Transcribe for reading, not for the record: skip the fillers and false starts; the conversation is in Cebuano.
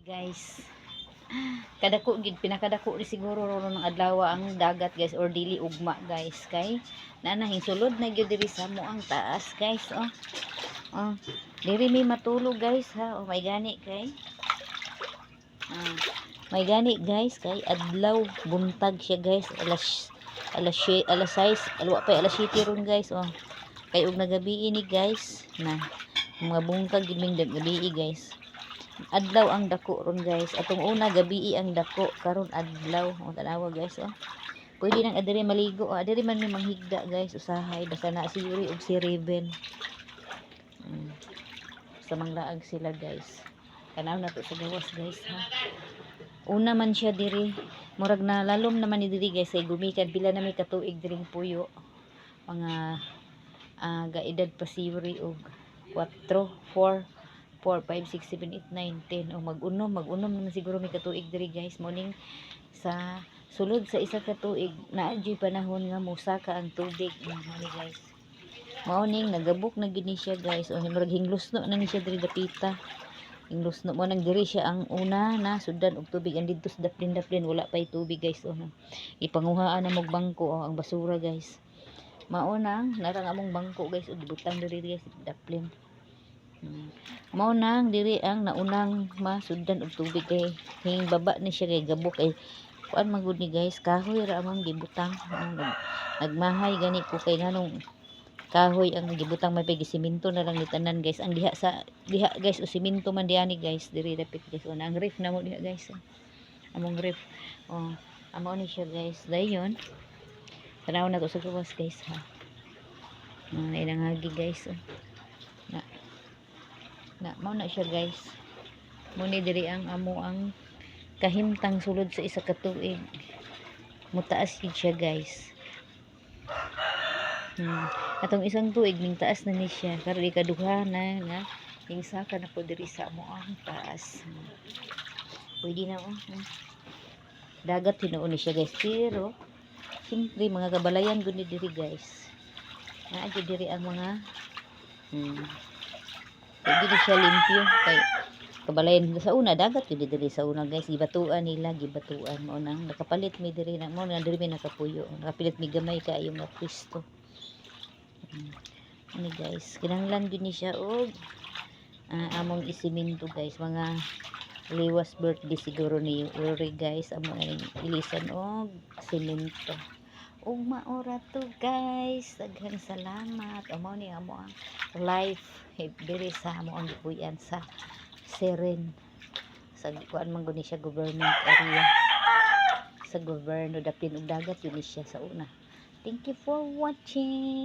Guys, kadako gid, pinakadako ri siguro ron ng adlaw ang dagat, guys, or dili ugma, guys, kay nanahing sulod na gyud diri sa mo ang taas, guys. Oh, diri mi matulog, guys, ha. Oh, may gani kay, ah, may gani, guys, kay adlaw buntag siya, guys, alas alas alas 6 alwa pa, alas 7 ron, guys. Oh, kay og nagabi ni, guys, na mga bungkag gid ming gabi, guys. Adlaw ang dako ron, guys. Atong una, gabi ang dako, karon adlaw. O, tanawa, guys, oh. Pwede nang adiri maligo. Oh, adiri man mi manghigda, guys, usahay basta na si Yuri ug si Raven. Sa manglaag sila, guys. Tanaw na to sa gawas, guys, ha. Una man siya diri, murag na lalom naman ni diri, guys, kay gumikan pila na may katuig diring puyo. Mga gaedad pa si Yuri og 4, 4, 4, 5, 6, 7, 8, 9, 10. O, mag-unom, mag-unom naman siguro may katuig diri, guys. Morning sa sulod sa isa ka tuig, naa juy panahon nga musaka ang tubig. Mao ni, guys. Mao ning nagabok na gid ni siya, guys. O, murag hinglusno na ni siya diri dapita. Hinglusno mo nang diri siya ang una na sudan og tubig. Ang didto sa daplin-daplin wala pay tubig, guys. O, ipanguhaan na mog bangko, oh, ang basura, guys. Mao nang narang among bangko, guys, ug gibutang diri, guys, daplin. Mao nang diri ang naunang masuddan og tubig kay hing baba ni siya kay gabok, kay kuan man gud ni, guys, kahoy ra among gibutang. Nagmahay gani ko kay nganong kahoy ang gibutang, may pay simento na lang ni tanan, guys. Ang diha sa diha, guys, o simento man diani, guys, diri dapit, guys. O, na ang ref na mo diha, guys, oh. Among ref, oh, amo ni siya, guys. Dayon tanaw na to sa gawas, guys, ha. Mga inangagi, guys, oh. Na na mao na siya, guys. Mo ni diri ang amo ang kahimtang sulod sa isa ka tuig. Mutaas gid siya, guys. Atong isang tuig ning taas na ni siya. Karon ikaduha na nga ning saka na po diri sa amo ang taas. Pwede na, oh. Dagat hinuon ni siya, guys, pero siyempre mga kabalayan gud ni diri, guys. Naa jud diri ang mga Pwede di siya limpyo kay kabalayan sa una, dagat gyud diri sa una, guys. Gibatuan nila, gibatuan. Mao nang nakapalit mi diri na, mao na diri mi nakapuyo, nakapilit mi gamay kaayo nga pwesto. Ani, guys, kinahanglan gyud ni siya og among isiminto, guys. Mga liwas birthday siguro ni Uri, guys, amo ning ilisan og simento. Ug maora to, guys. Daghang salamat. Amo ni amo ang life diri sa amo ang gipuy-an sa Seren, sa kuan man gud ni siya, government area sa gobyerno, dapin og dagat yun ni siya sa una. Thank you for watching.